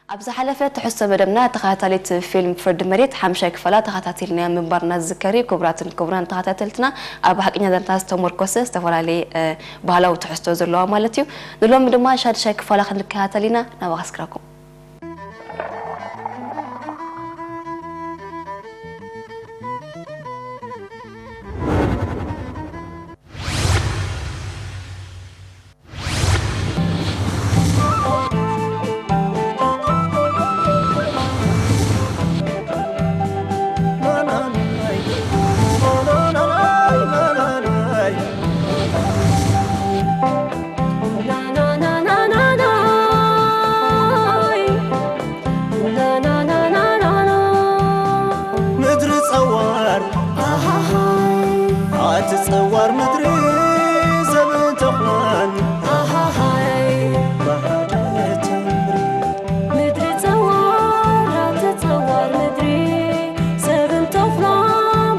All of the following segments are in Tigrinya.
ኣብ ዝሓለፈ ትሕዝቶ መደብና ተኸታታሊት ፊልም ፍርዲ መሬት ሓምሻይ ክፋላ ተኸታቲልናያ ምንባርና ዝዝከር እዩ። ክቡራትን ክቡራን ተኸታተልትና፣ ኣብ ሓቀኛ ዛንታ ዝተሞርኮሰ ዝተፈላለየ፣ እ፣ ባህላዊ ትሕዝቶ ዘለዋ ማለት እዩ። ንሎሚ ድማ ሻድሻይ ክፋላ ክንከታተል ኢና። ናባኻ ኣስክራኩም። ምድሪ ጸዋር ኣቲ ጸዋር ምድሪ ሰብን ተኹላን ብሓደ ተንብሪ። ምድሪ ጸዋር ኣቲ ጸዋር ምድሪ ሰብን ተኹላን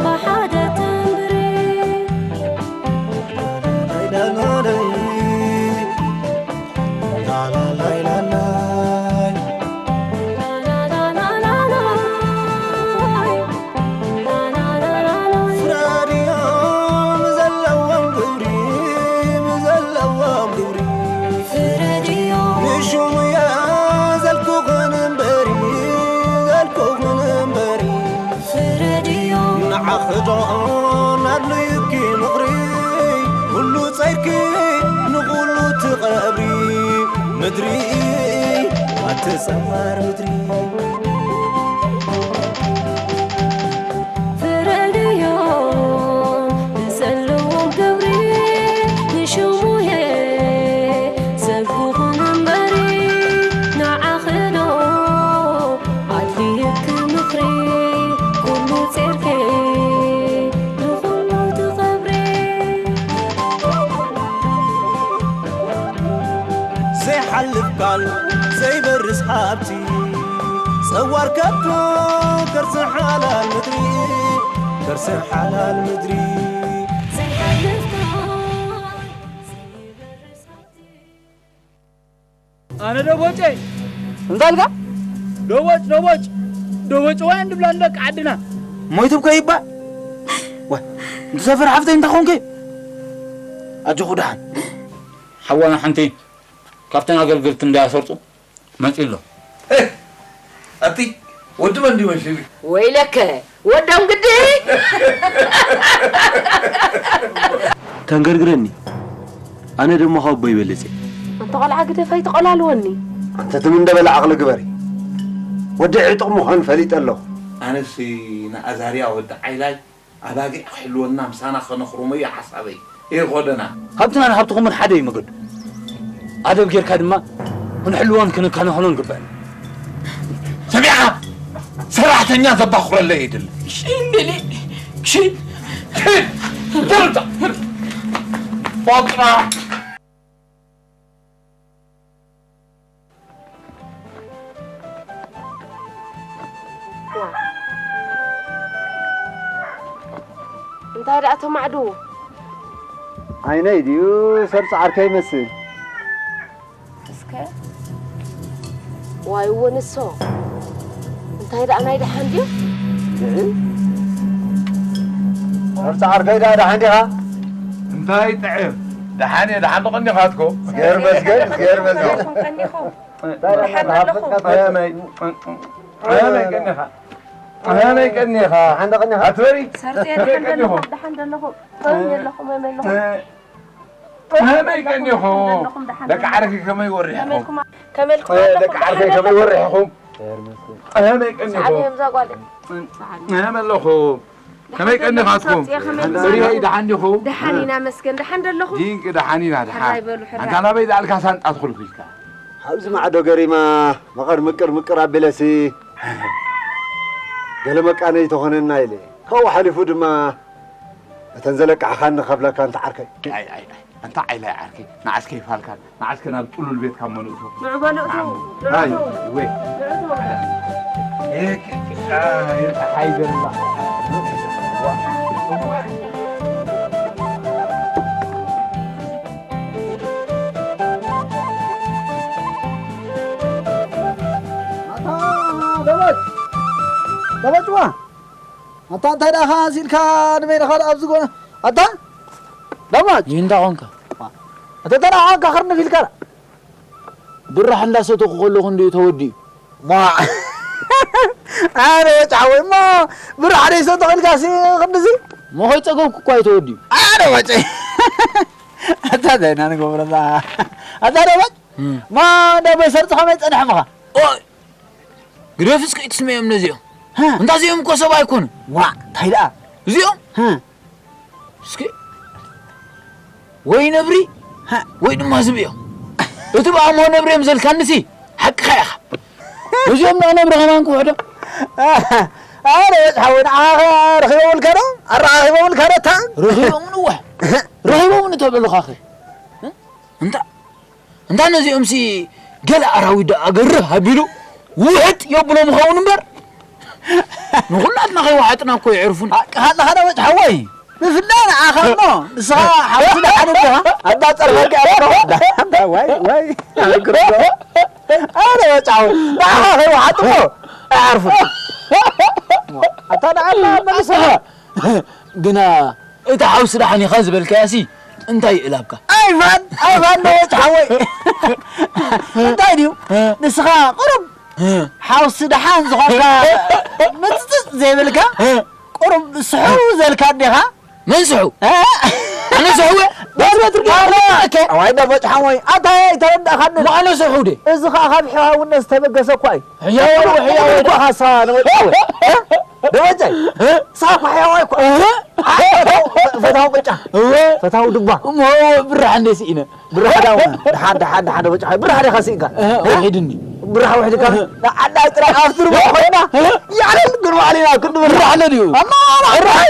ብሓደ ተንብሪ። ንዓኺ ዶ ናድልዩኪ ምኽሪ፣ ኩሉ ጸይርኪ ንኹሉ ትቐብሪ። ምድሪ ኣቲ ጸዋር ምድሪ። ፍረድዮም ንዘለዎም ክብሪ፣ ንሽሙየ ሰብ ክኹን እምበሪ፣ ንዓኺ ዶ ኣድልዩኪ ምኽሪ፣ ኩሉ ጸይርኪ ንኹሉ ትቐብሪ። ዘይሓልፍ ቃል ዘይበርስ ሃብቲ ጸዋር ከብዶ ከርሲ ሓላል ምድሪ፣ ከርሲ ሓላል ምድሪ። ዘይሓልፍ ቃል ዘይበርስ ሃብቲ። ኣነ ደቦጨ እንታይ ኢልካ? ደቦጭ ደቦጭ ደቦጭ ዋይ እንድብላ ንደቂ ዓድና። ሞይቱ እኮ ይባል። ወይ እንተ ሰፈር ሓፍተይ እንታይ ኮንኪ? ኣጆኹ ደሓን። ሓዋና ሓንቲ ካብተን ኣገልገልቲ እንዳያሰርጡ መጺኡ ኣሎ። ኣቲ ወዲ መን ድዩ መሽሪ? ወይለከ ወዶም ግዲ ተንገርግረኒ ኣነ ደሞ ካብ ኣቦይ ይበልጽ እየ። ኣንታ ቆልዓ ግደፍ ኣይትቆላልወኒ። ኣንተ ትም እንደበለ ዓቕሊ ግበሪ። ወዲ ዕጡቕ ምዃን ፈሊጠ ኣለኹ። ኣነሲ ንኣዛርያ ወዲ ዓይላይ ኣባጊዕ ክሕልወና ምሳና ከነኽርሞ እዩ ሓሳበይ። እየ ኾደና። ሃብትናን ሃብትኹምን ሓደ እዩ መገዱ። ኣደብ ጌርካ ድማ ክንሕልዎን ክንከናኸኖን ግበአና። ሰሚዕኻ? ሰራሕተኛ ዘባኹረለይ ኣይደልን። ሽንድሊ ኪድ ኪድ ተምጻ ቆጥራ እንታይ ደኣ ተማዕድዉ? ዓይነይ ድዩ ሰብ ጻዕርከ ይመስል? እስከ ዋይ እወ ንሶ እንታይ ደኣ ናይ ደሓን ድዩ? ሰብ ጻዕርከይ ደኣ ደሓን ዲኻ? እንታይ ጥዕም ደሓን እየ ደሓን ዶ ቀኒኻ ኣትኮ? እዝግሄር ይመስገን እዝግሄር ይመስገን። ቀኒኹም ቀኒኹም ደሓን ኣለኹም። ከመይ ከመይ ቀኒኻ? ከመይ ቀኒኻ? ደሓን ዶ ቀኒኻ? ኣትበሪ ሰርጤ ደሓን ደለኹም ደሓን ደለኹም ከመይ ኣለኹም ከመይ ኣለኹም ከመይ ቀኒኹም? ደቂ ዓርኪ ከመይ ወሪሕኹም? ከመይ ኣለኹም? ደቂ ዓርከይ ከመይ ወሪሕኹም? ከመይ ቀኒኹም? ከመይ ኣለኹም? ከመይ ቀኒኻትኩም? ሪኦይ ደሓን ዲኹም? ደሓን ኢና መስገን ደሓን ደለኹም? ዲንቂ ደሓን ኢና ደሓን። ሕራይ በሉ ሕራይ። ኣንታ ናበይ ደኣልካ ሳንጣ ትኹልፊልካ? ኣብዚ ማዕዶ ገሪማ መቐር ምቅር ምቅር ኣቢለሲ ገለ መቃነይ ተኾነና ኢለ ካብኡ ሓሊፉ ድማ እተን ዘለቃሕኻኒ ከፍለካ እንተ ዓርከይ። ኣይ ኣይ ኣይ ኣንታ ዓይላይ ዓርከይ ንዓስ ከይፋልካን ንዓስ ከ ናብ ጥሉል ቤትካ እሞ ንእቶ። ንዑ በሉ እትዉ ንዑ ኣይ እትዉ ወይ ንዑ እትዉ። ይርታ ሓይደላ ዳማጭዋ፣ ኣታ እንታይ ደኣ ኸዓ ሲልካ ንበይንኻ ደኣ ኣብዚ ጎ-፣ ኣታ ዳማጭ። ይህ እንዳ ኾንካ። ኣታ እንታይ ደኣ ኾንካ ኽርንፍ ኢልካ ደኣ? ብራሕ እንዳሰተኹ ከለኹ እንድዩ ተወዲኡ። ማ-፣ ኣረ ወጭ ሓወይ፣ እሞ ብራሕ ደይሰተኹ ኢልካ ሲ ክንድዚ? እሞ ከይጸገብኩ እኳ እዩ ተወዲኡ። ኣረ ወጭ። ኣታ እንታይ ኢና ንገብሮ እዛ? ኣታ ዳማጭ። እም። ማ እንዳ በይ ሰርጽ ኸመይ ጸኒሖምኻ? ኦይ! ግደፍ እስከ ኣይትስመዮም ነዚኦም። ሃ። እንታ እዚኦም እኮ ሰብ ኣይኮኑን። ዋእ፣ እንታይ ደኣ? እዚኦም? ሃ። እስኪ ወይ ነብሪ፣ ሃ። ወይ ድማ ዝብኢ እዮም። እቲ ብኣምሆ ነብሪ እዮም ዘልካንሲ፣ ሓቅኻ ኢኻ። እዚኦም ንነብሪ ከማን ክውሕዶ። ኣረ ወጭ ሓወይ፣ ንዓኻ ረኺቦምልካ ዶ? ኣረኻኺቦምልካ ዶ እታ? ረኺቦምን እወ። ረኺቦምን እተብዕሉኻኸ? እንታ እንታ ነዚኦምሲ ገለ ኣራዊት ደኣ ገርህ ኣቢሉ ውሕጥ የብሎም ይኸውን እምበር፣ ንኹላትና ከይወሓጥና እኮ የዕርፉና። ሓቅኻ ኣለኻ ዶ ወጭ ሓወይ? ብፍላይ ንዓኻ እሞ፣ ንስኻ ሓውሲ ደሓን እንዲኻ? ኣታ ጸርፈካ ኣለኹ። ዋይ፣ ዋይ፣ ኣነ ግርዶ። ኣነ ወጭ ሓወይ፣ ንዓኻ ከይወሓጡ እሞ ኣይዓርፉን። ኣታ ንዓና መልስኻ። ግና እቲ ሓውሲ ደሓን ኢኻ ዝበልካያሲ እንታይ ይእላብካ? ኣይፋን፣ ኣይፋን ዶ ወጭ ሓወይ። እንታይ ድዩ? እ። ንስኻ ቁሩብ እ። ሓውሲ ደሓን ዝኾንካ ምጽጽጽ ዘይብልካ እ። ቁሩብ ስሑ ዘልካ እንዲኻ? መን ስሑ? እ? ኣነ ስሑ እየ? በዚ በትሪ ኣረ፣ ኦኬ። ኣዋይ ዶ ወጭ ሓወይ። ኣታ ኣይተረዳእካኒ። እሞ ኣነ ስሑ ድየ? እዚ ኸኣ ካብ ሕያውነት ዝተበገሰ እኳ እዩ። ሕያው፣ ሕያው። እኳ ኻሳ ንወጭ ሓወይ። እ? ደበጃይ፣ እ? ሳኳ ሕያዋይ እኮ። እ? ፈታው፣ ፈታው ቅጫ። እወ። ፈታው ድባ። እሞ ብራህ እንደ ስኢነ። ብራህ ዳው። ደሓን፣ ደሓን፣ ደሓን፣ ደበጃ። ብራህ ዲኻ ስኢንካ? እ፣ ውሒድኒ። ብራህ ውሒድካ? እ። ንዓና ጥራይ ኣብ ትርባ ኮይና። እ? ያዕለል ግርማ ዓሊና ክንዲ ብራህ። ብራህ ኣለ ድዩ? ኣማ፣ ብራህ።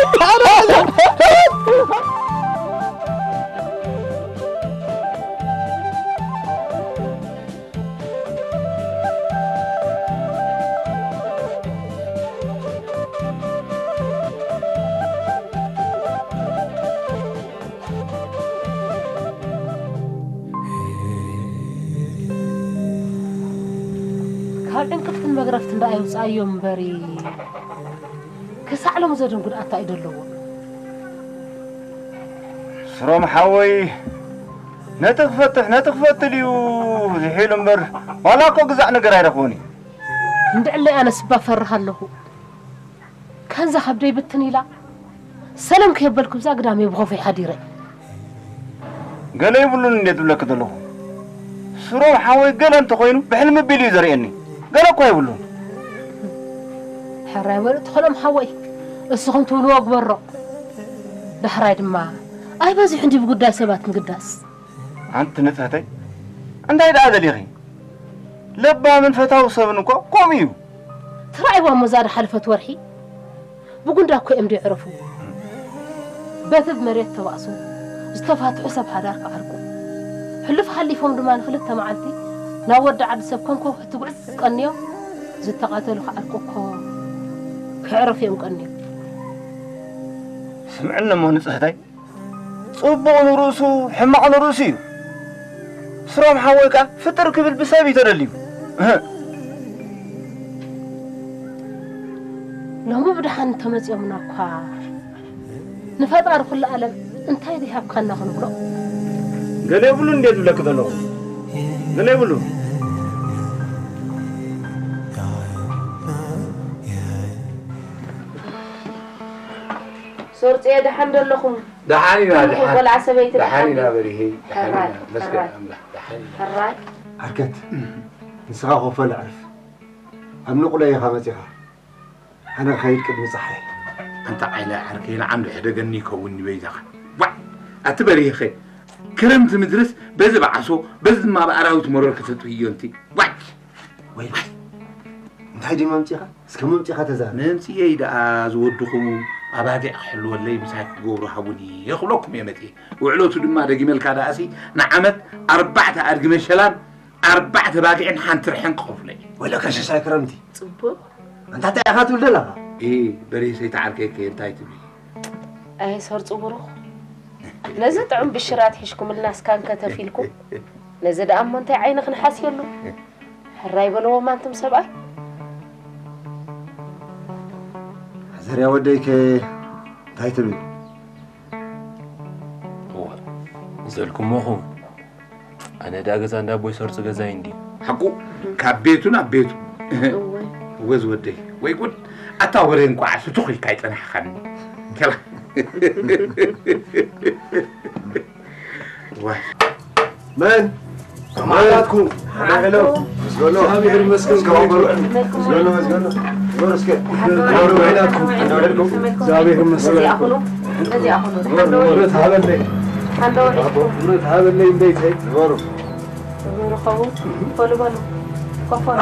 ካብ ዕንቅፍትን መግረፍትን ደኣ የውፅኣዮም እምበሪ፣ ክሳዕ ሎሚ ዘደንጉድ ኣታ እዩ ዘለዎ። ስሮም ሓወይ፣ ነቲ ክፈትሕ፣ ነቲ ክፈትል እዩ ዝሒሉ እምበር፣ ዋላ እኮ ግዛዕ ነገር ኣይረኽቦን እዩ። እንድዕለይ ኣነስ እባ ፈርህ ኣለኹ። ከንዛ ከብደይ ብትን ኢላ፣ ሰለም ከየበልኩ ብዛ ግዳመይ ብኾፈይ ሓዲረ። ገለ ይብሉን እንዴ ትብለኪ ዘለኹ? ስሮም ሓወይ ገለ እንተኾይኑ ብሕልሚ ቢሉ እዩ ዘርእየኒ። ገለ እኮ ኣይብሉን። ሕራይ በሉ ትኾኖም ሓወይ፣ እስኹም ትብልዎ ግበሮ። ዳሕራይ ድማ ኣይበዚሑ እንዲ ብጉዳይ ሰባት ምግዳስ። ኣንቲ ንጽህተይ፣ እንታይ ደኣ ደሊኺ? ለባምን ፈታዊ ሰብን እኮ ከምኡ እዩ። ተራእይዋ እሞ እዛ ዝሓለፈት ወርሒ ብጉንዳ እኮ እዮም ድዕረፉ። በቲ ብመሬት ተባእሱ ዝተፋትሑ ሰብ ሓዳር ክዓርቁ፣ ሕሉፍ ሓሊፎም ድማ ንክልተ መዓልቲ ናብ ወዲ ዓዲ ሰብ ከም ከውሒ ትጉዕዝ ቀንዮም ዝተቐተሉ ክዓርቁ እኮ ክዕረፉ እዮም ቀንዮም። ስምዕኒ እሞ ንጽህተይ፣ ጽቡቕ ንርእሱ፣ ሕማቕ ንርእሱ እዩ። ስሮም ሓወይ ከኣ ፍጥር ክብል ብሰብ እዩ ተደልዩ። እህ። ሎሚ ብደሓን እንተመጺኦምና እኳ፣ ንፈጣሪ ኩሉ ዓለም እንታይ ድይሃብካና ክንብሎ? ገለ የብሉን እንዴ ዝብለኪ ዘለኹ? ገለ የብሉን። ሶርጽየ፣ ደሓን ዶ ኣለኹም? ደሓን ኢና፣ ከምኡ ደሓን። ቆልዓ ሰበይቲ ደሓን ደሓን ኢና ዶ? በሪሄ፣ ደሓን ኢና። ሕራይ፣ መስገን ሕራይ። ኣምላኽ፣ ደሓን ኢና። ሕራይ። ዓርከት፣ ንስኻ ኮፈል ኣዕርፍ። ኣብ ንቑለይ ኢኻ መጺኻ። ኣነ ክኸይድ ቅድሚ ጸሓይ። ኣንታ ዓይለ ዓርከይ፣ ንዓንዱ ሕደገኒ ይከውን ንበይዛኻ። ዋዕ! ኣቲ በሪሄኸ፣ ክረምቲ ምድርስ በዚ ብዓሶ፣ በዚ ድማ ብኣራዊት መሮር ከተጥፍዮ እንቲ። ዋዕ! ወይ፣ እንታይ ድዩ መምጺኻ? እስከ መምጺኻ ተዛረብ። መምጽኤይ ደኣ ዝወድኹም ኣባጊዕ ክሕልወለይ ምሳይ ክገብሩ ሃቡኒ እየ ክብለኩም እየ መጽኤ። ውዕለቱ ድማ ደጊመልካ ደኣሲ ንዓመት ኣርባዕተ ኣድጊ መሸላን ኣርባዕተ ባጊዕን ሓንቲ ርሕን ክኸፍሎ እየ። ወይለከ ሽሻይ ክረምቲ። ጽቡቕ። ኣንታ እንታይ ኢኻ ትብል ዘለኻ? ኢ፣ በሬሰይ ተዓርከይ ከ እንታይ ትብሊ? ኣይ ሰርጹ ብሩኽ። ነዚ ጥዑም ብሽራት ሒሽኩምልና እስካን ከተፊልኩም። ነዚ ደኣ እሞ እንታይ ዓይኒ ክንሓስየሉ? ሕራይ በልዎም ኣንቱም ሰብኣይ። ዘርያ ወደይ ከ እንታይ ትብል? እዋ፣ ዘልኩሞ ኹም። ኣነ ደኣ ገዛ እንዳ ኣቦይ ሰርጹ ገዛይ እንዲ። ሓቁ፣ ካብ ቤቱ ናብ ቤቱ። እወ። እወ ዝወደይ። ወይ ጉድ፣ ኣታ ወረ እንኳዕ ስቱኽ ኢልካ ኣይጸናሕኻኒ። ከላ። ዋይ። መን? ከመይ ኣላትኩም? ሓዳይ በለው። መስገኖ። እግዚኣብሔር ይመስገን። እስከ ወንበሩ። መስገኖ፣ መስገኖ። ወሩ እስከ። ወሩ በይናትኩም። እግዚኣብሔር ይመስገን። በዚኣ ኩኑ። በዚኣ ኩኑ። ወሩ፣ ወሩ። ብረት ሃበለይ። ሓንዶ ወዲኩም። ብረት ሃበለይ እንደይተይ። ወሩ። ወሩ ኸውን። በሉ፣ በሉ። ኮፍ በሉ።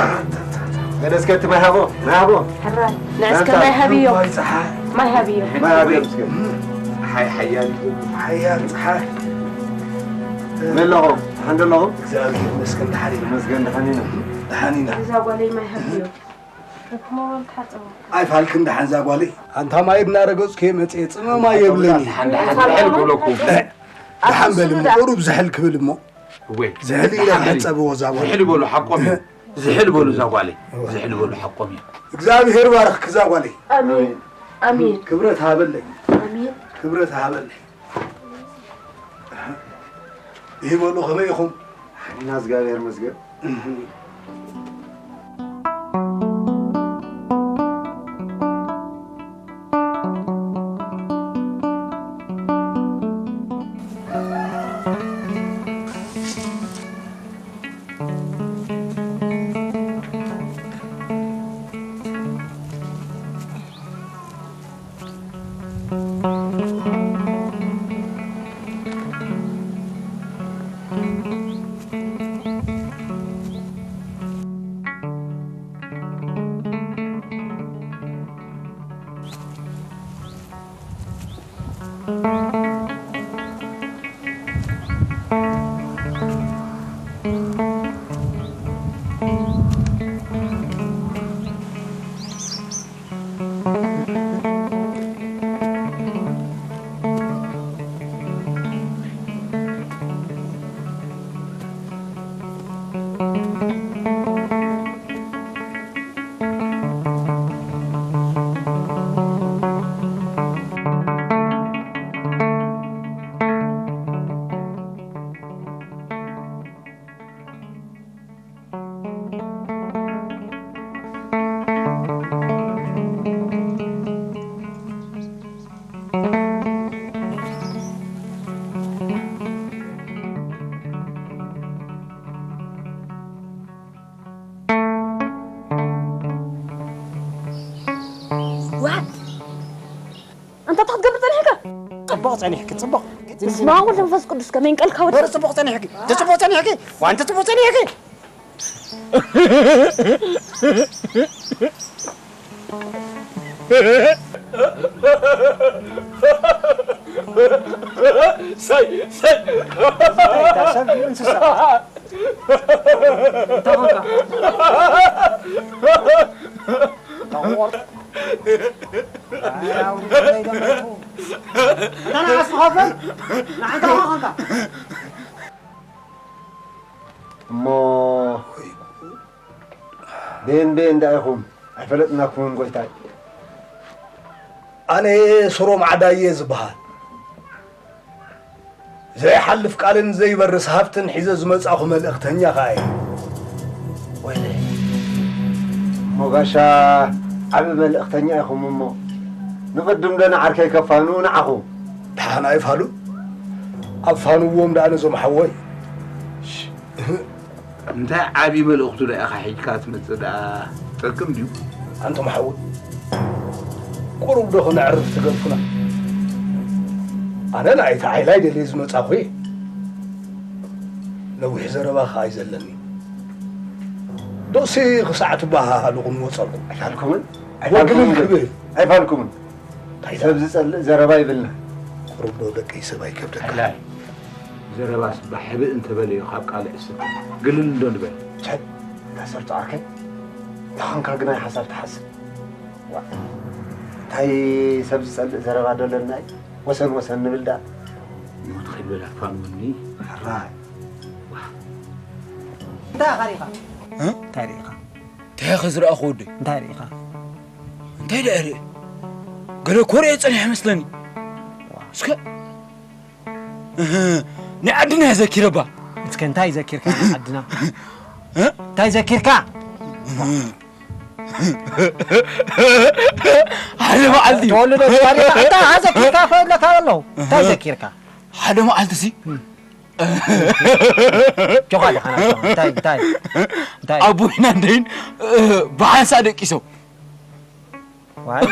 ገለ እስከ እቲ ማይ ሃቦ፣ ማይ ሃቦ። ሕራይ። ንዕስከ ማይ ሃብዮ። ማይ ሃብዮ። ማይ ሃብዮ እስከ። ሓይ-፣ ሓያል እዩ። ሓያል ፀሓይ። መለኹም፣ ደሓን ዶ ኣለኹም? እግዚኣብሔር ይመስገን፣ ደሓን ኢና። ይመስገን፣ ደሓን ኢና። ደሓን ኢና። እዛ ጓለይ ማይ ሃብዮ። ኣይፋልክን ደሓን እዛ ጓለይ። ኣንታ ማይ እናረገጽኩ እየ መጽየ፣ ጽመ ማይ የብለኒ። ደሓን፣ ደሓን፣ ዝሕል ክብለኩም። ደሓን በል እሞ፣ ቁሩብ ዝሕል ክብል እሞ። እወ። ዝሕል ኢለ ደሓን በል። ክጸብዎ እዛ ጓል። ዝሕል በሉ፣ ሓቆም እዩ። ዝሕል በሉ እዛ ጓለይ። እወ። ዝሕል በሉ፣ ሓቆም እዩ። እግዚኣብሔር ባርኽክ እዛ ጓለይ። ኣሜን። ኣሜን። ክብረት ሃበለይ። ኣሜን። ክብረት ሃበለይ። ይበሉ፣ ከመይ ኢኹም? ሓይና እግዚኣብሔር ይመስገን። ዋት? ኣንታ እንታይ ክትገብር ጸኒሕካ? ጽቡቕ ጸኒሕኪ፣ ጽቡቕ። በስመ ኣብ ወወልድ ወመንፈስ ቅዱስ፣ ከመይ እንቀልካ ወዲ? ኧረ ጽቡቕ ጸኒሕኪ፣ ጽቡቕ ጸኒሕኪ፣ ዋንቲ ጽቡቕ ጸኒሕኪ። ሳይ፣ ሳይ። እንታይ ሰብ ድዩ እንስሳ? እንታይ ኾንካ? ጠቆር። ኣይ፣ ኣውርድ፣ ከመይ ደመርኩ? ኣንታ ንዓስ ትኸፍል? ንዓንታ ኾንካ? እሞ ቤን ቤን ደኣ ኢኹም? ኣይፈለጥናኩምን ጎይታይ። ኣነ ስሮም ዓዳየ ዝበሃል። ዘይሓልፍ ቃልን ዘይበርስ ሃብትን ሒዘ ዝመጻኹ መልእኽተኛ ኸኣ እየ። ወይለይ፣ እሞ ጋሻ ዓቢ መልእኽተኛ ኢኹም እሞ፣ ንቕድም ዶ ንዓርከይ ከፋኑ ንዓኹም? ደሓን ኣይፋሉ። ኣፋንዎም ደኣ ነዞም ሓወይ። እህ። እንታይ ዓቢ መልእኽቱ ደኣ ኢኻ ሒዝካ ትመጽእ ደኣ? ጠቅም ድዩ? ኣንቶም ሓወይ፣ ቁሩብ ዶ ክነዕርፍ ትገድፉና? ኣነ ንኣይተ ሓይላይ ደልየ ዝመጻኹ እየ። ነዊሕ ዘረባ ኸኣ እዩ ዘለኒ። ዶሲ ክሳዕ ትበሃሃሉ ክንወጸልኩም። ኣይፋልኩምን? ወግልል ኣይፋልኩምን? ክብል። ኣይፋልኩምን? እንታይ ሰብ ዝጸልእ ዘረባ ይብልና። ቁሩብ ዶ ደቀይ ሰብ ኣይከብደካ? ሓይላይ፣ ዘረባ ስባ ሕብእ እንተበለዮ ካብ ቃልዕ ስብ ግልል እንዶ ንበል። ቸል፣ እታ ሰርቶ ዓርከይ፣ ተኾንካ ግናይ ሓሳብ ትሓስብ። ዋ፣ እንታይ ሰብ ዝጸልእ ዘረባ ዶ ኣለና እዩ? ወሰን ወሰን ንብል ደኣ። ሞት ከይበል ኣፋንወኒ። ሕራይ። ዋ። እንታይ ኢኻ ሪኢኻ? እ? እንታይ ሪኢኻ? እንታይ ኢኻ ዝረኣኹ ወደይ? እንታይ ሪኢኻ? እንታይ ደኣ ርኢ? ገለ ኮርዮ ጸኒሐ መስለኒ። እስከ፣ እህ፣ ናይ ዓድና እየ ዘኪረባ። እስከ እንታይ ዘኪርካ ናይ ዓድና? እ? እንታይ ዘኪርካ? ሓደ መዓልቲ። ተወልዶ ታሪኽ እንታይ ዘኪርካ? ፈለካ ኣለዉ። እንታይ ዘኪርካ? ሓደ መዓልቲ ሲ፣ ጆኻ ደሓና፣ እንታይ፣ እንታይ፣ እንታይ? ኣቦይና እንደይን፣ እ፣ ብሓንሳ ደቂሶም። ዋይ።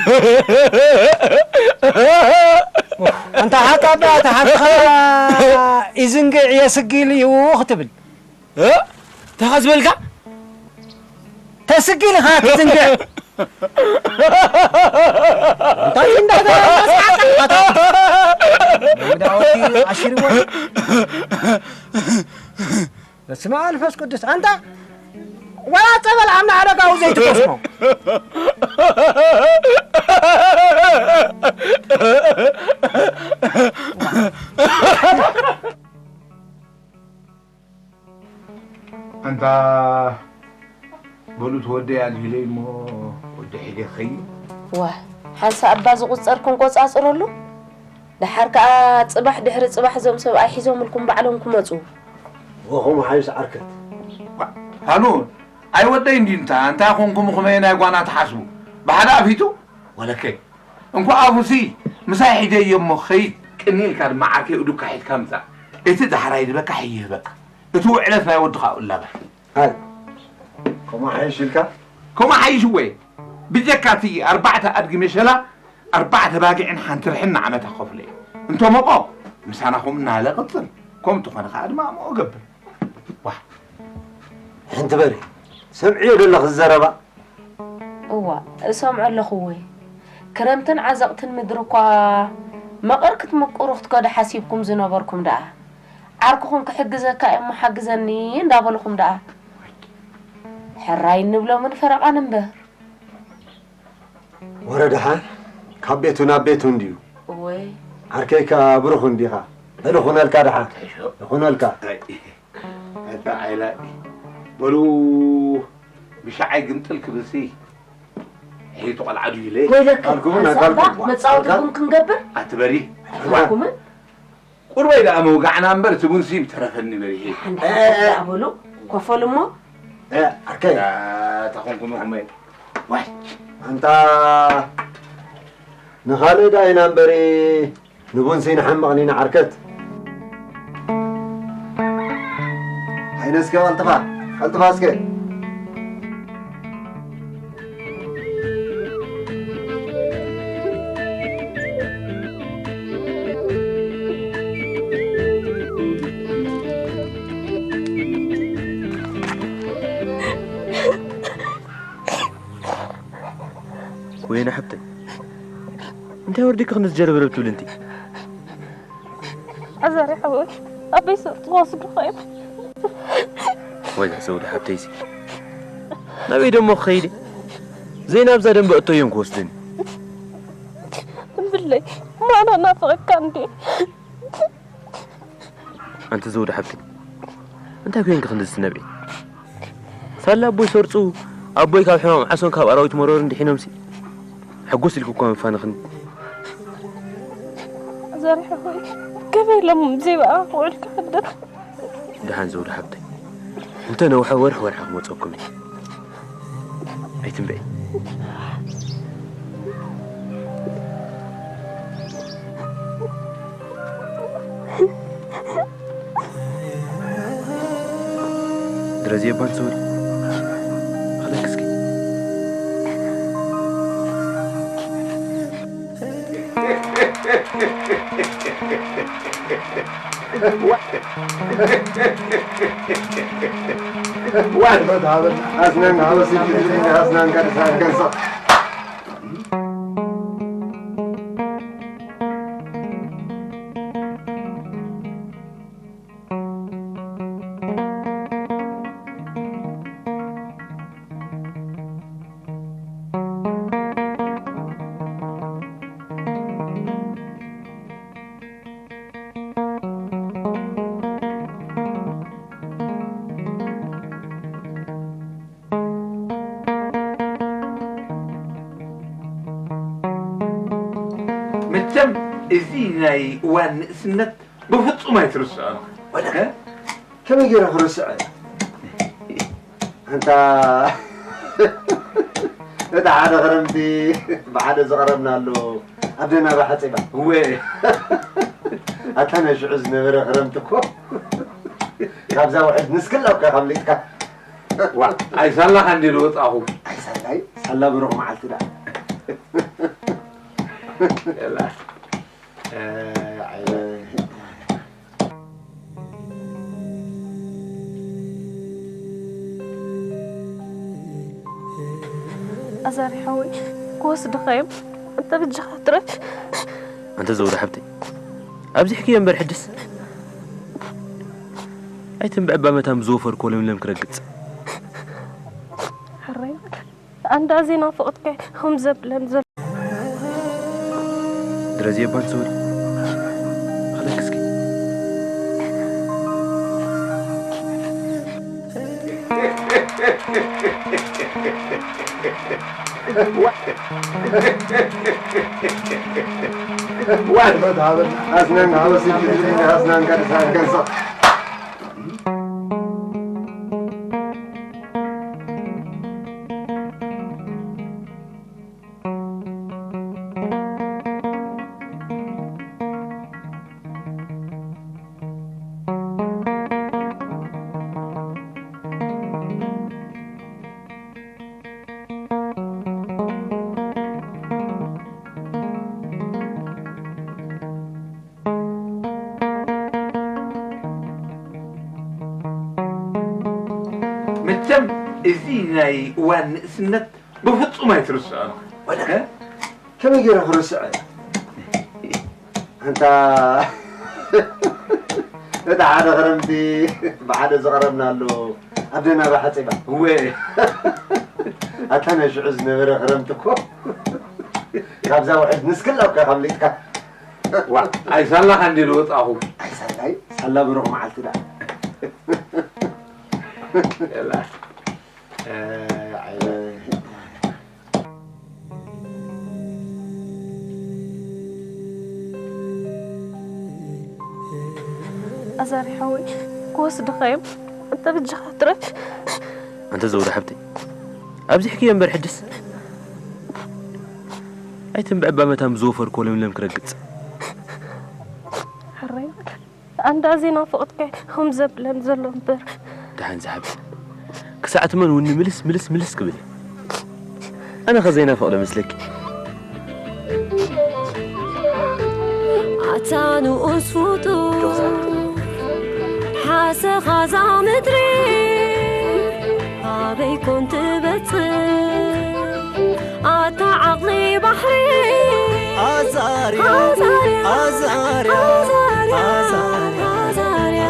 ኣንታ ሓቃ ኣባ፣ ኣታ ሓቅኻ ይዝንግዕ የስግል እዩ ክትብል። እ? እንታይ ዝበልካ? ተስግል ኢኻ ትዝንግዕ። እንታይ እንዳበለ እንዳስሓቀ ኣታ። ሎሚ ዳውቲ ኣሽርዎ። በስመ ኣብ መንፈስ ቅዱስ። ኣንታ ዋላ ጸበል ኣምና ኣረጋዊ ዘይትቆስሞ። ኣንታ በሉ ተወደይ ኣልሂለይ እሞ ወዲ ሒደ ኸይ። ዋ፣ ሓንሳ ኣባ ዝቑጸር ክንቆጻጽረሉ? ደሓር ከኣ ጽባሕ ድሕሪ ጽባሕ እዞም ሰብኣይ ሒዞምልኩም ባዕሎም ክመጹ። ወኹም ሓይስ ዓርከት። ዋ፣ ሃኑ፣ ኣይወደይ እንዲ እንታ፣ እንታይ ኾንኩም ኹመየ ናይ ጓና ትሓስቡ? ብሓደ ኣፊቱ? ወለከይ፣ እንኳ ኣፉሲ ምሳይ ሒደዮ እሞ ኸይድ። ቅኒ ኢልካ ድማ ዓርከይ እዱካ ሒድካ ምጻእ። እቲ ዳሕራይ ዝበካ ሕይህ በቃ። እቲ ውዕለት ናይ ወድኻ ኡላባ። ኣይ፣ ከምኡ ሓይሽ ኢልካ? ከምኡ ሓይሽ እወ። ብጀካ እቲ ኣርባዕተ ኣድጊ መሸላ፣ ኣርባዕተ ባጊዕን ሓንቲ ርሕን ንዓመታ ከፍሎ እየ። እንተ ሞቆ፣ ምሳና ከምኡ እናሃለ ቅጽል። ከምኡ እንተኾነ ከኣ ድማ ኣምኦ ገብር። ዋህ። ሓንቲ በሪ፣ ሰምዕዮ ደለኺ ዘረባ? እዋ፣ እሰምዖ ኣለኹ እወ። ክረምትን ዓዘቕትን ምድሪ እኳ መቐር ክትምቅሩ ክትከዱ ሓሲብኩም ዝነበርኩም ደኣ፣ ዓርክኹም ክሕግዘካ እየ እሞ ሓግዘኒ እንዳበልኹም ደኣ፣ ሕራይ እንብሎምን ፈረቓን እምበር። ወረ ደሓን፣ ካብ ቤቱ ናብ ቤቱ እንድዩ። እወ። ዓርከይ ከኣ ብሩኽ እንዲኻ። በል ይኹነልካ ደሓን። ተሾ። ይኹነልካ። ኣይ፣ ኣታ ዓይላ። በሉ፣ ብሻዓይ ግምጥል ክብልሲ። ሕይቱ ቆልዓ ድዩ ኢለ። ወይለከ፣ ኣልኩምን ኣልኩምን። መጻወቲ ቡን ክንገብር? ኣትበሪ። ኣልኩምን? ቁርበይ ደኣ መውጋዕና እምበር፣ እቲ ቡንሲ ምተረፈኒ በሪሄ። ሓንቲ ሓንቲ ደኣ በሉ፣ ኮፈሉ እሞ። እ፣ ዓርከይ። ዳ፣ ተኾንኩም ኢኹም እየ። ዋይ። ኣንታ፣ ንኻልእ ደኣ ኢና እምበሪ፣ ንቡንሲ ንሓምቕ ኒና ዓርከት። ሃይለ እስከ ቀልጥፋ፣ ቀልጥፋ እስከ። ወይነ ሓብተይ፣ እንታይ ወርዲኪ ክንዚ ጀርበረብ ትብሊ እንቲ? ኣዛሪ ሓወይ፣ ኣበይ ሰብ ክወስዱኻ እዮም? ወይ ዘውዲ ሓብተይሲ፣ ናበይ ደሞ ክኸይድ? ዘይናብዛ ደንበ እቶ እዮም ክወስድኒ። እምብለይ፣ ማና ናፍቐካ እንዴ? ኣንቲ ዘውዲ ሓብተይ፣ እንታይ ኮይንኪ ክንድዚ ትነብዒ? ሳላ ኣቦይ ሰርጹ፣ ኣቦይ ካብ ሕማም ዓሶን ካብ ኣራዊት መሮርን ድሒኖምሲ፣ ሕጉስ ኢልኪ እኳ ምፋንኽኒ። ዘርሒ ሆይ፣ ገበይ ሎም ዘይበኣ ውዕል ክሕድር። ደሓን ዘውዲ ሓብተይ፣ እንተ ነውሐ ወርሒ ወርሒ ክመጸኩም እየ። ኣይትንበይ። ድረዝየ ባን ሶሪ። ኸለክ እስኪ። ዋን፣ ኣስናን፣ ኣስናን፣ ኣስናን፣ መቸም እዚ ናይ እዋን ንእስነት ብፍጹም ኣይትርስዖን። ወላ እ? ከመይ ገይረ ክርስዖ? ኣንታ እቲ ሓደ ክረምቲ ብሓደ ዝቐረብናሉ ኣብ ደናባ ሓፂባ። እወ። ኣታ ናይ ሽዑ ዝነበረ ክረምቲ እኮ ካብዛ ውሕጅ ንስክል ኣብካ ከምሊጥካ። ዋ፣ ኣይሳላኻ እንዲ ዝወጣኹ። ኣይሳላይ፣ ሳላ ብሩኽ መዓልቲ ደኣ። የላ። እ፣ ኣይ፣ ኣዛሪ ሓወይ፣ ክወስድኻ እዮም። እንተ በጃኻ ትረፍ። ኣንተ ዘውዲ ሓብተይ፣ ኣብዚሕክዮ እምበር ሕጅስ ኣይትንብዕ፣ እባ መታን ብዝወፈርክዎ ለምለም ክረግጽ። ሕራይ በል። ኣንዳ ዜና ፍቕድካ ከም ዘብለን ዘሎ። ድረዚ የባን ሰውሪ። ክለክ እስኪ። ኣስናን፣ ኣስናን፣ ኣስናን፣ ኣስናን፣ መቸም እዚ ናይ እዋን ንእስነት ብፍጹም ኣይትርስዖን። ወላ እ? ከመይ ገይረ ክርስዖ? ኣንታ እቲ ሓደ ክረምቲ ብሓደ ዝቐረብናሉ ኣብ ደናባ ሓፂባ። እወ። ኣታ ናይ ሽዑ ዝነበረ ክረምቲ እኮ ካብዛ ውሕጅ ንስክል ኣብካ ከምሊጥካ። ዋ፣ ኣይሳላኻ እንዲ ዝወጣኹ። ኣይሳላይ፣ ሳላ ብሩኽ መዓልቲ ደኣ። የላ። እ፣ ኣይ፣ ኣዛሪ ሓወይ፣ ክወስድኻ እዮም። እንተ በጃኻ ትረፍ። ኣንተ ዘውዲ ሓብተይ፣ ኣብዚሕክዮ እምበር ሕጅስ ኣይትንብዕ፣ እባ መታን ብዝወፈርክዎ ለምለም ክረግጽ። ሕራይ በል። ኣንዳ ዜና ፍቕድካ ከም ዘብለን ዘሎ እምበር። ደሓን ዝሓብቲ። ክሳዕ ትመን ውኒ ምልስ፣ ምልስ፣ ምልስ ክብል። ኣነ ኸ ዘይናፍቕ ዶ መስለኪ? ኣታ ንኡስ ፍጡር፣ ሓሰኻ እዛ ምድሪ ኣበይ ኮን ትበጽሕ? ኣታ ዓቕሊ ባሕሪ ኣዛርያ፣ ኣዛርያ፣ ኣዛርያ፣ ኣዛርያ፣ ኣዛርያ፣ ኣዛርያ።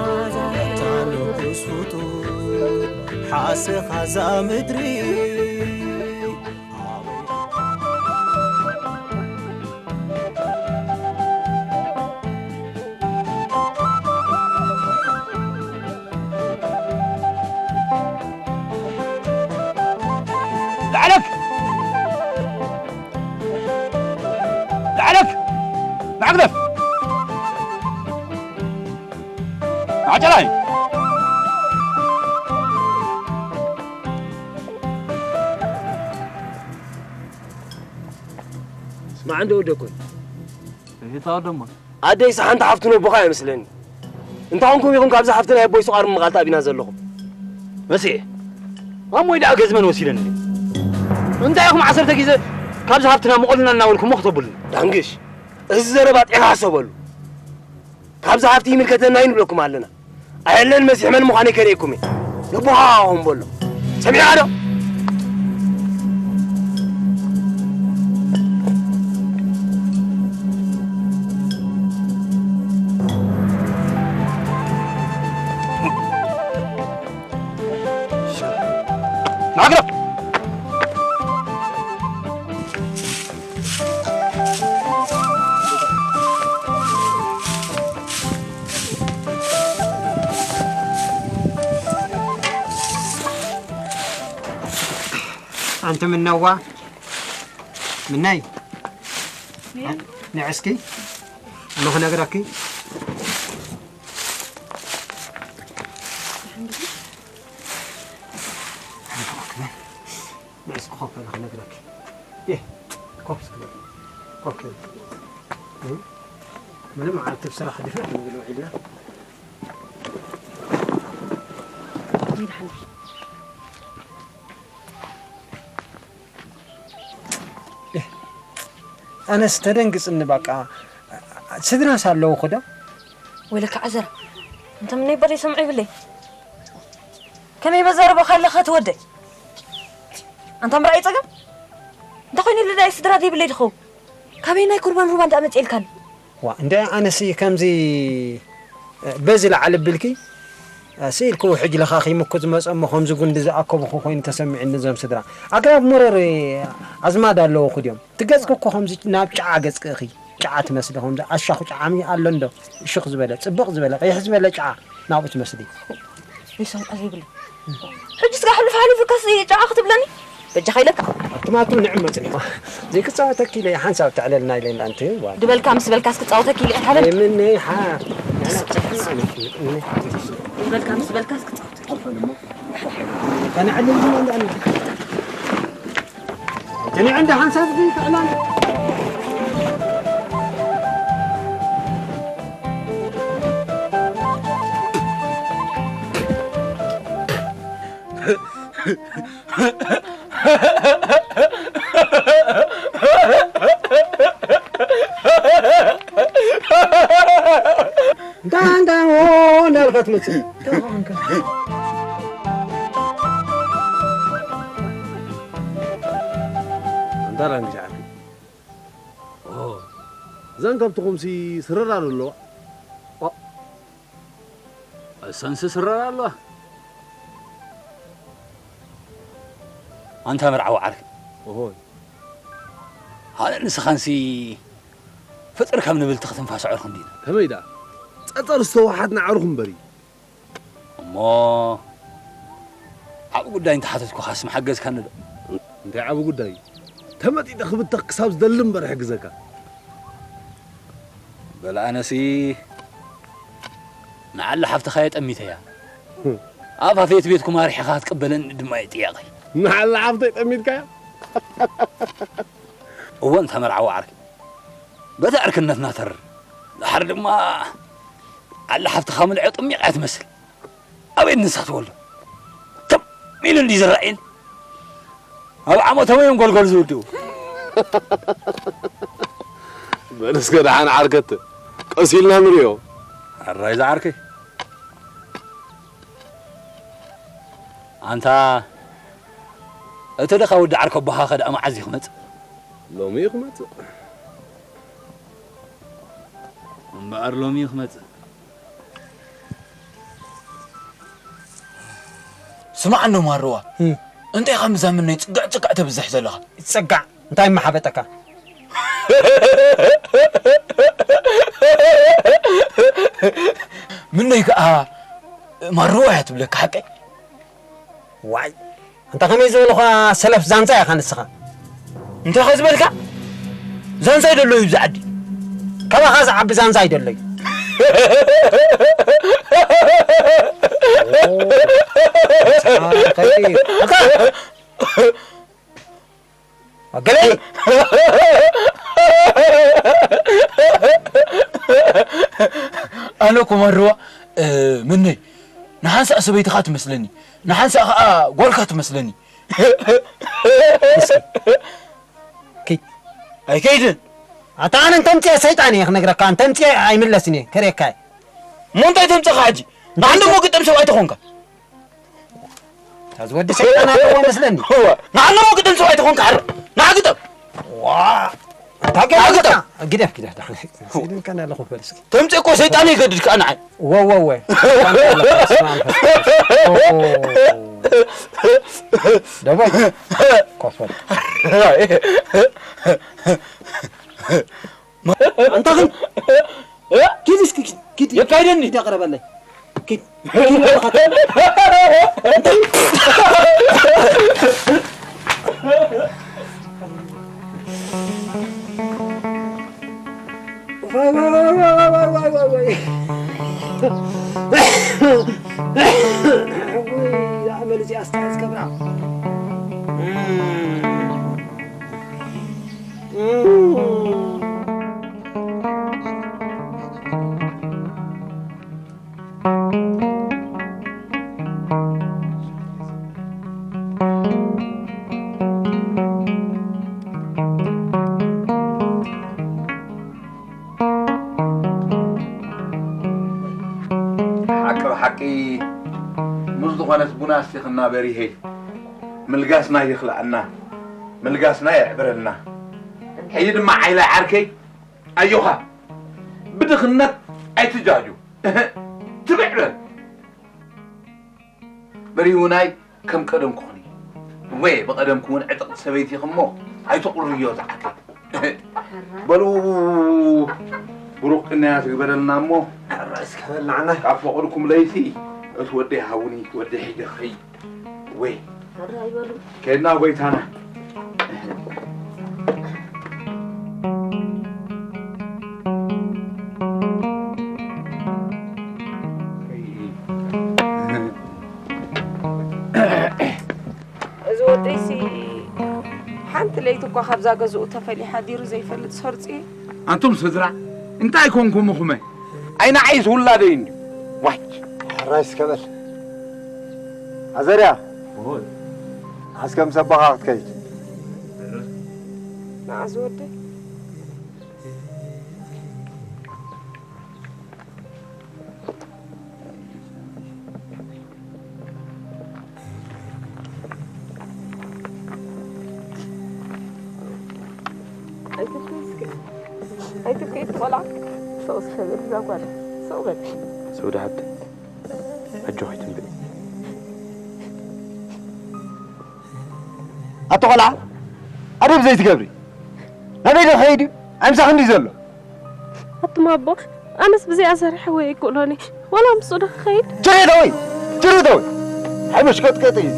ኣታ ንኡስ ፍጡር፣ ሓሰኻ እዛ ምድሪ። ላዕለክ! ላዕለክ! ንዓግደፍ! ንዓጨላይ! ስማዕ እንዶ ወደኮይ። እሂ፣ ታወደሞ። ኣደይስ ሓንቲ ሓፍቱ ነቦኻ እያ መስለኒ። እንታይ ኮንኩም ኢኹም ካብዛ ሓፍቲ ናይ ኣቦይ ሱቕ ኣርሚ ምቓል ተኣቢና ዘለኹም? መሲኤ፣ ማሞይ ደኣ ገዝመን ወሲደን እንዴ? እንታይ ኢኹም ዓሰርተ ግዜ ካብዛ ሃፍትና ምቐሉና እናበልኩሞ ክተብሉና? ዳንግሽ፣ እዚ ዘረባ ጤኻ ሕሰበሉ። ካብዛ ሃፍቲ ይምልከተና ኣይንብለኩም ኣለና። ኣየለን መሲሕ መን ምዃነይ ከርእየኩም እየ። ነቦኻ ኾን በሎ። ሰሚዕኻ ዶ? ናግረፍ! ኣንቲ ምነዋ፣ ምነይ፣ ንዕስኪ፣ እሞ ክነግረኪ። ንዕስኪ ኮፍ በሊ ክነግረኪ። ይህ፣ ኮፍ እስኪ በሊ። ኮፍ በሊ። እ? ምንም ዓርኪ ስራሕ ድፍረት ንብል ውዒልና። ኣነስ ተደንግጽኒ በቃ። ስድራስ ኣለውኹ ዶ? ወይለካ ዓዘራ፣ እንተ ምነይ በሪ ይሰምዑ ይብለይ። ከመይ በዛረበካ ኣለኻ እቲ ወደይ? ኣንታ ምርኣይ ጸገም? እንተ ኮይኑ ልዳይ ስድራ ዘይብለይ ድኸውን? ካበይ ናይ ኩርባን ሩባ እንዳ መጽኤልካኒ? ዋ፣ እንደ ኣነስ ከምዚ በዚ ላዕሊ ብልኪ ስኢልክዎ ሕጂ ለኻኺ ምኩ ዝመጸ እሞ ከምዚ ጉንዲ ዝኣከብኹ ኮይኑ ተሰሚዕኒ እዞም ስድራ። ኣግራብ መረር ኣዝማድ ኣለውኹ ድዮም? እቲ ገጽኪ እኮ ከምዚ ናብ ጨዓ ገጽኪ ኢኺ። ጨዓ ትመስሊ ከምዚ ኣሻኹ ጨዓሚ ኣሎ እንዶ? ሽኽ ዝበለ፣ ጽብቕ ዝበለ፣ ቅይሕ ዝበለ ጨዓ ናብኡ ትመስሊ። ይሰምዖ ዘይብሉ። ሕጂ ስጋ ሕሉፍ ሓሊፉ ከስ ጨዓ ክትብለኒ? በጃኻ ኢለካ። ኣቱማቱ ንዕመጽ ኢኻ። ዘይክጻወተኪ ኢለ ሓንሳብ ተዕለልና ኢለ ኣንቲ። ድበልካ ምስ በልካስ ክጻወተኪ ኢለ ሓበን። ምነይ ሓ-፣ ድበልካ ምስ በልካስ ክጻወተኪ። ከነዕልል እንዳ-፣ ከነዕልል ሓንሳብ ትዕላል። እንዳ፣ እንዳ፣ ኦ፣ እንዳበልካ ትመጽእ። እንታይ ደኣ እንግዲህ ዓርኪ? ኦ፣ እዘን ከብትኹምሲ ስረር ኣለዋ። ኦ፣ እሰንስ ስረር ኣለዋ። ኣንታ መርዓዊ ዓርኪ። ኦሆይ። ሃለ ንስኻንሲ ፍጥር ከም ንብልቲ ክትንፋስ ኣዕሩኽ እንዲና። ከመይ ደኣ? ጸጸር ዝተዋሓጥና ኣዕሩኽ እምበሪ። እሞ ዓቢ ጉዳይ እንተሓተትኩኻስ ምሓገዝካኒ ዶ? እንታይ ዓቢ ጉዳይ? ተመጢጠ ክብተኽ ክሳብ ዝደሊ እምበር ሕግዘካ። በል ኣነሲ ንዓላ ሓፍትኻ እየ ጠሚተያ። ህም። ኣብ ኣፍየት ቤትኩም ኣርሒኻ ክትቅበለኒ ድማ እዩ ጥያቐይ። ንዓላ ሓፍተይ ጠሚትካያ? እወ፣ እንተ መርዓዊ ዓርኪ። በቲ ዕርክነትና ተር። ድሓር ድማ ዓላ ሓፍትኻ ምልዐ ጥሚቕ እያ ትመስል። ኣበይ ንሳ ትወልዶ? ትም ኢሉ እንዲ ዝረኣየኒ። ኣብ ዓመቶም እዮም ጎልጎል ዝውድኡ። በል እስከ ደሓን ዓርከት፣ ቀስ ኢልና ንሪኦ። ሕራይ ዝዓርከይ። ኣንታ እቲ ድኻ ወዲ ዓርከ ኣቦኻ ከ ደኣ መዓዝ እዩ ክመጽእ? ሎሚ እዩ ክመጽእ። እምበኣር ሎሚ እዩ ክመጽእ። ስማዕ እንዶ ማርዋ፣ እም። እንታይ ኢኻ ምዛ ምነይ ጽግዕ ጽግዕ ተብዝሕ ዘለኻ? ይጸጋዕ፣ እንታይ ምሓበጠካ? ምነይ ከኣ ማርዋ እያ ትብለካ ሓቀይ? ዋይ፣ ኣንታ ከመይ ዝበልኻ ሰለፍ ዛንዛ ኢኻ ንስኻ። እንታይ ኸ ዝበልካ? ዛንዛ ይደሎ እዩ ኣብዚ ዓዲ። ካባኻ ዝዓቢ ዛንዛ ይደሎ እዩ። ኦ፣ ኣታ፣ ኣታ፣ ገለ ኣነ እኮ ማርዋ፣ እ፣ ምነይ ንሓንሳእ ሰበይትኻ ትመስለኒ፣ ንሓንሳእ ኸኣ ጓልካ ትመስለኒ። እስኪ፣ ኪድ። ኣይከይድን። ኣታ ኣነ እንተምፅኤ ሰይጣን እየ ክነግረካ፣ እንተምፅኤ ኣይምለስን እየ፣ ከርእየካ እየ። እሞ እንታይ ተምፀኻ ሕጂ? ንዓንደሞ ግጥም ሰብኣይ ተኾንካ። እታ ዝወዲ ሰይጣን ኣለዎ መስለኒ። እዋ፣ ንዓንደሞ ግጥም ሰብኣይ ተኾንካ፣ ዓረ። ንዓ ግጥም። ዋ፣ ኣታ ገለ ንዓ ግጥም። ግደፍ፣ ግደፍ፣ ዳሕና። ሰይጣን ከና ኣለኹ በል እስኪ። ተምፅእ እኮ ሰይጣን ይገድድ ከኣ ንዓይ። ወ፣ ወ፣ ወ። ደቦ። ኮፈል። ኣንታ ኺድ። እ? ኪድ እስኪ፣ ኪድ፣ ኪድ። የካይደኒ። ኪድ ኣቕረበለይ። ኪድ። ኪድ በልኻ። እንታይ? ወይ ኣመል እዚኣ ስታይ ዝገብራ። ሓቂ ብሓቂ ምስ ዝኾነት ቡና ኣስቲኽና በሪሄይ። ምልጋስና ይኽልኣና፣ ምልጋስና የዕብረልና። ሕጂ ድማ ዓይላይ ዓርከይ ኣዮኻ ብድኽነት ኣይትጃጁ። ትብዕ በል። በሪሁናይ ከም ቀደም ክኹኒ። ወይ ብቐደም ክውን ዕጥቕቲ ሰበይቲ ኢኹሞ ኣይትቑርዮ ዝዓርከይ። በሉ ብሩኽ ቅንያት ይግበረልና እሞ እስከ በልናዓና። ካብ ፈቐድኩም ለይቲ እቲ ወደይ ሃቡኒ፣ ወደይ ሒጀኸይ። ወይ ከድና ጎይታና። እዚ ወደይሲ ሓንቲ ለይቲ እኳ ካብዛ ገዝኡ ተፈልዩ ሓዲሩ ዘይፈልጥ ሰርጺ። ኣንቱም ስድራ እንታይ ኮንኩም ኢኹመ? ኣይ ንዓይስ ውላደይ እንድዩ። ዋች። ሕራይ እስከ በል። ኣዘርያ። ኣስከ ምስ ኣቦኻ ክትከይድ። ንዓ ዝወደይ። ኣይትብከይ እስከ። ኣይትብከይ እቲ ቆልዓ። ሰው እስከ በል እዛ ጓል። ሰው በል። ሰው ደሓብቲ። ኣጆኺ ትንብእ። ኣቶ ቆልዓ፣ ኣደብ ዘይትገብሪ። ናበይ ዶ ክኸይድ እዩ? ኣይ ምሳኺ እንድዩ ዘሎ። ኣቱም ኣቦ፣ ኣነስ ብዘይ ኣዘርያ ሕወይ ኣይክእሎን እየ። ዋላ ምስኡ ዶ ክኸይድ? ጭርዮ ተወይ! ጭርዮ ተወይ! ሓመሽ ቀጥቀጢ እዩ እዚ።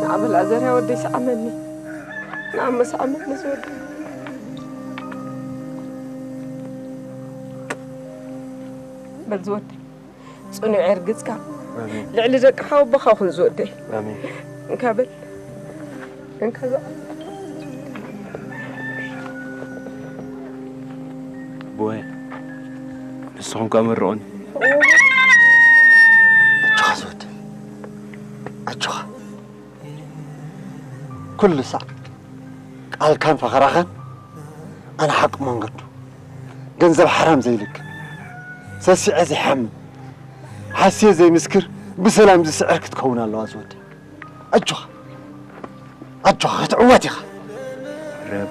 ንዓ በል ኣዘርያ ወደይ ስዓመኒ። ንዓ እሞ ስዓመኒ ዝወደይ። በል ዝወደይ። ጽኑዕ የርግጽካ። ኣሜን። ልዕሊ ደቂ ሓወቦኻ ኩን ዝወደይ። ኣሜን። እንካ በል። እንካ ዛ- ኣቦየ፣ ንስኹም ከኣ መርቑኒ። ኣጆኻ ዝወደይ። ኣጆኻ። ኩሉ ሳዕ ቃልካን ፈኸራኻን ኣነ ሓቂ መንገዱ። ገንዘብ ሓራም ዘይልክም፣ ሰሲዐ ዘይሓምም፣ ሓስየ ዘይምስክር፣ ብሰላም ዝስዕር ክትከውን ኣለዋ ዝወደይ። ኣጆኻ፣ ኣጆኻ ክትዕወት ኢኻ። ረብ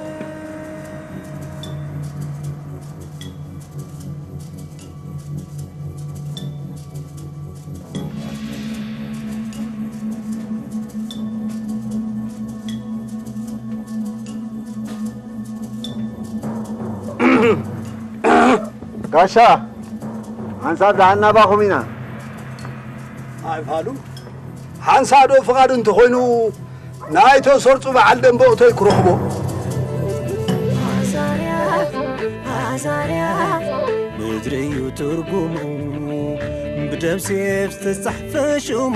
ጋሻ፣ ሓንሳብ ደሓን ናባኹም ኢና። ኣይፋሉ፣ ሓንሳብ ዶ ፍቓዱ እንተኾይኑ፣ ናይቶ ሰርጹ በዓል ደንበቕቶይ ክረኽቦ። ኣዛርያ፣ ኣዛርያ፣ ምድሪ እዩ ትርጉሙ፣ ብደም ሴፍ ዝተጻሕፈ ሽሙ።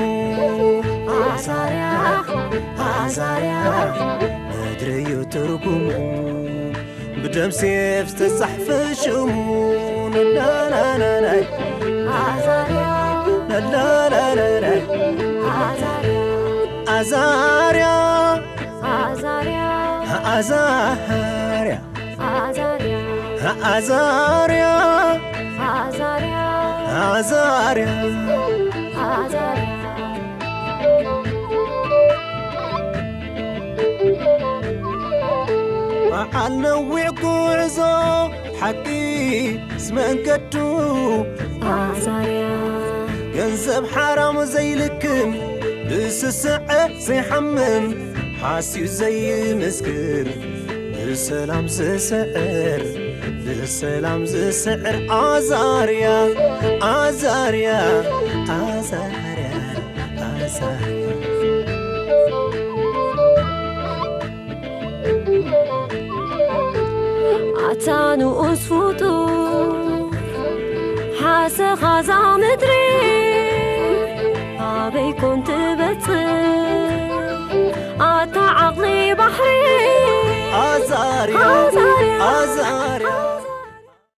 ኣዛርያ፣ ኣዛርያ፣ ምድሪ እዩ ትርጉሙ፣ ብደም ሴፍ ዝተጻሕፈ ሽሙ። ላላላላላይ፣ ኣዛርያ፣ ላላላላላይ፣ ኣዛርያ፣ ኣዛርያ፣ ኣዛርያ፣ ኣዛርያ፣ ኣዛርያ፣ ኣዛርያ፣ ኣዛርያ፣ ኣዛርያ፣ ኣዛርያ። በዓል ነዊሕ ጉዕዞ ሓቂ ምስ መንገዱ። ኣዛርያ። ገንዘብ ሓራም ዘይልክም፣ ብስስዐ ዘይሓምም፣ ሓስዩ ዘይምስክር፣ ብሰላም ዝስዕር፣ ብሰላም ዝስዕር። ኣዛርያ፣ ኣዛርያ፣ ኣዛርያ፣ ኣዛርያ። ኣታ ንኡስ ፍጡር ኣሰኻዛ ምድሪ ኣበይ ኮን ትበጽሕ? ኣታ ዓቕሊ ባሕሪ ኣዛርያ ኣዛርያ ኣዛርያ